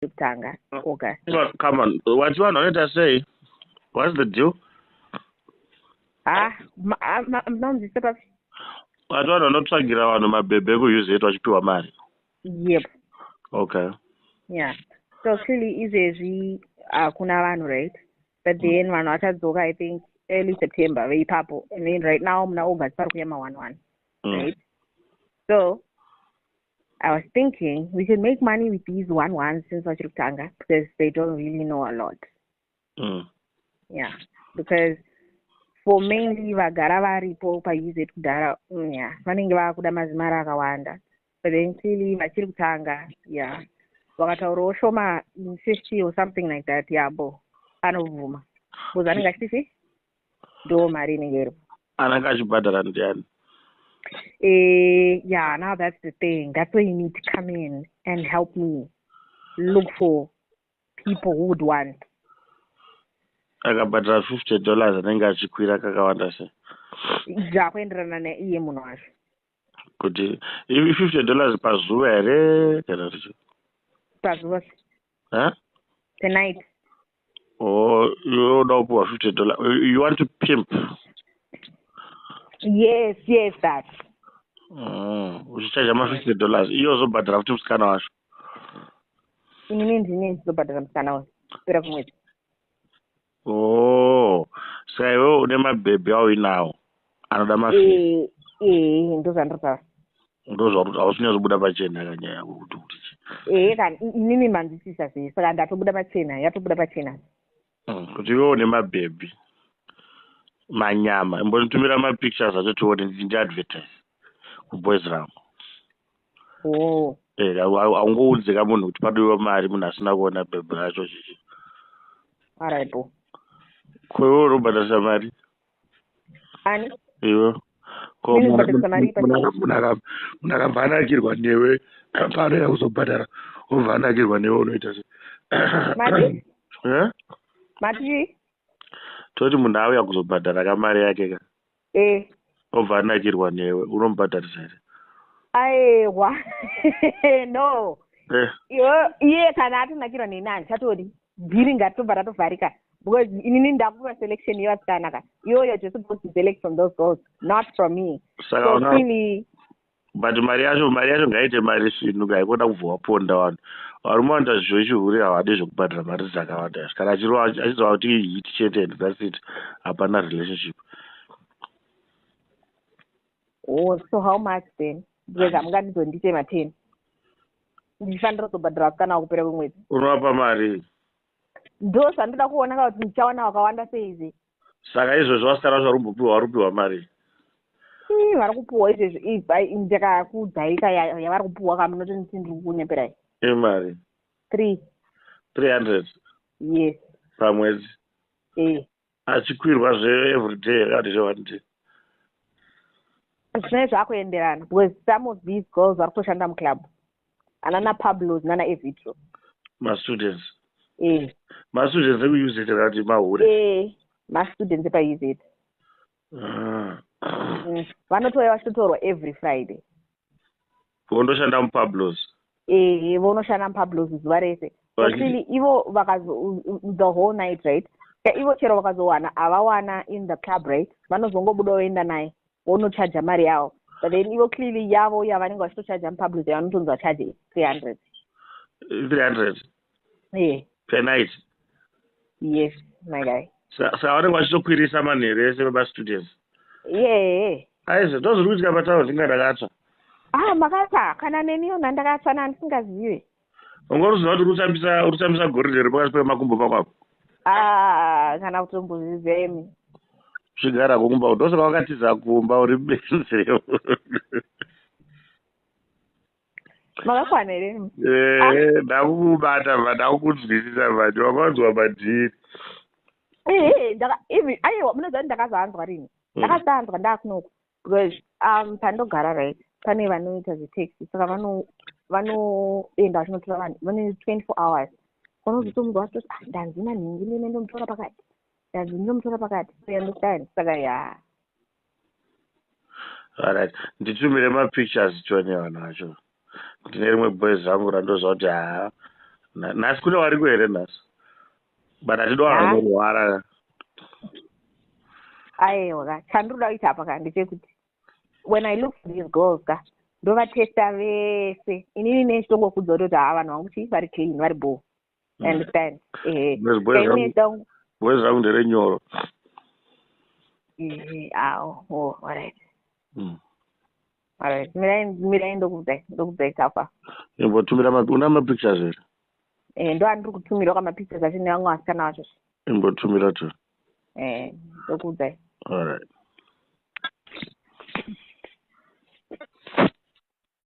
Kutanga August. Come on, wati vanhu vanoita sei? What's the deal? Ha, manzwisisa papi? Wati vanhu vanotsvagira vanhu mabhebhe ekuUZ vachipiwa mari? Yep. Okay. Yeah, so clearly izvezvi hakuna vanhu, right? But then vanhu vachadzoka, I think, early September veipapo, and then right now muna August pari kuya ma-one one. Right, so I was thinking we could make money with these one ones since vachiri kutanga, because they don't really know a lot. Yeah, because for mainly vagara varipo paUZ kudhara, yeah, vanenge vakuda mazimari akawanda, but then clearly vachiri kutanga, yeah, vakataurawo shoma, 50 or something like that, yabo anobvuma because anenge achiti ndo mari inenge iripo. Anenge achibhadhara ndiani? Yeah, now that's the thing. That's where you need to come in and help me look for people who would want. Akabhadhara $50, anenge achikwira kakawanda sei? Zvakuenderana neiye munhu wacho. Kuti i $50 pazuva here kana kuti? Pazuva. Huh? Per night. Oh, iwe uda kupiwa $50, you want to pimp? Yes, that. Uchichaja ma$50, iye uzobhadhara futi musikana wacho? Inini ndine ndizobhadhara musikana wacho kupera kumwedzi. Oh, saka iwewe une mabhebhi auinawo anoda mafees? Eh, ndozvandinotaura. Ndozvauri hausi kunyatsobuda pachena kanyaya yako kuti chi? Ehe kani, inini manzwisisa zve, saka ndatobuda pachena, yatobuda pachena. Kuti iwewe une mabhebhi manyama, imbonitumira mapictures acho tione, ndiadvertise kuboys rangu. Oh. Haungoudze ka munhu kuti padiwa mari, munhu asina kuona bhebhi racho chichi. Alright, bo. Ko iwewe unobhadharisa mari? Ani? Iwe ko? Inini kubhadharisa mari? Munhu akabva anakirwa newe, paanoya kuzobhadhara obva anakirwa newe, unoita sei? Mati? Eh? Mati? Toti munhu auya kuzobhadhara kamari yake ka, obva anakirwa newe, unomubhadharisa here? Aiwa, no. Eh. Iwe iye kana atonakirwa neni, handichatodi dhiri, ngatitobva tatovharika, because inini ndakupa selection yevasikana ka. Iwe you're just supposed to select from those girls, not from me. Saka so una clearly but mari yacho ngaite mari svinu, haikona kubva waponda vanhu. Varume vanoita zvechihure havadi zvekubhadhara mari dzakawanda izvi. Kana achiziva kuti hit chete and that's it, hapana relationship. Oh, so how much then? Because hamungandizondiite ma10, ndichifanira kuzobhadhara vasikana wakupera kwemwedzi. Unovapa mari? Ndo zvandoda kuona ka, kuti ndichawana wakawanda seizvi. Saka izvozvo vasikana vacho vari kupiwa mari? Ii, vari kupuhwa izvezvi, ndakakudzaika yavari kupuhwa ka, munotonditi ndiri kunyeperai. Imari? Three. 300? Yes. Pamwedzi? Eh. Achikwirwa zve everyday akati zve one day? Zvinenge zvakuenderana, because some of these girls vari kutoshanda muclub, anana Pablos nana Evitro. Mastudents? Eh. Mastudents ekuUZ kana mahure? Eh, mastudents epaUZ. Ah. Vanotouya vachitotorwa every Friday. Vondoshanda muPablos? Eh, vonoshanda muPablos zuva rese. So clearly ivo vakazo the whole night, right? Ivo chero vakazowana havawana in the club, right, vanozongobuda voenda naye, vonochaja mari yavo. But then ivo clearly yavo yavanenge vachitochaja muPablos, yavanotonzi vachaje 300. 300? Eh. Per night? Yes, my guy. Saka vanenge vachitokwirisa manheru ese vemastudents? Yeah. Aizvo ndozviri kuitika pataundi, ndinga ndakatsva. Ah, makatsva, kana neniyo nandakatsva nandisingazive. Unga uruziva kuti uri kutambisa goridhe riri pakati pemakumbo pako apo? Ah, kana kutombozviziva imi. Uchigara kumba, ndosaka wakatiza kumba, uri benzi. Makakwana here imi? Eh, ndakukubata va, ndakukunzwisisa manje, wakanzwa madhiri. Ehe, even aiwa, munoziva kuti ndakazanzwa rini? Ndakazanzwa ndakunoku, because pandogara, right, pane vanoita zvetaxi, saka vanoenda vachinotora vanhu vane 24 hours. Unozotomunzwa vachitoti, "Ah, ndanzi nanhingi nene ndomutora pakati, ndanzi ndomutora pakati." So you understand, saka ya. Alright, nditumire mapictures tione vanhu vacho. Ndine rimwe boys rangu randoziva kuti haa. Nhasi kune variko here nhasi? But hatidi vanhu vanorwara. Aiwa ka, chandiri kuda kuita apa ka ndechekuti when I look for these girls ka, ndovatesta vese. Inini nechitongokuudza kutoti haa, vanhu vangu chi vari clean, vari bho. Understand? Ehe. Boys rangu nderenyoro. Ehe, awo, oh, alright. Alright, mirai, mirai, ndokudzai tafa. Imbotumira, una mapictures here? Eh, ndo andiri kutumirwa kamapictures acho nevamwe vasikana vacho. Imbotumira tu. Eh, ndokudzai. Alright.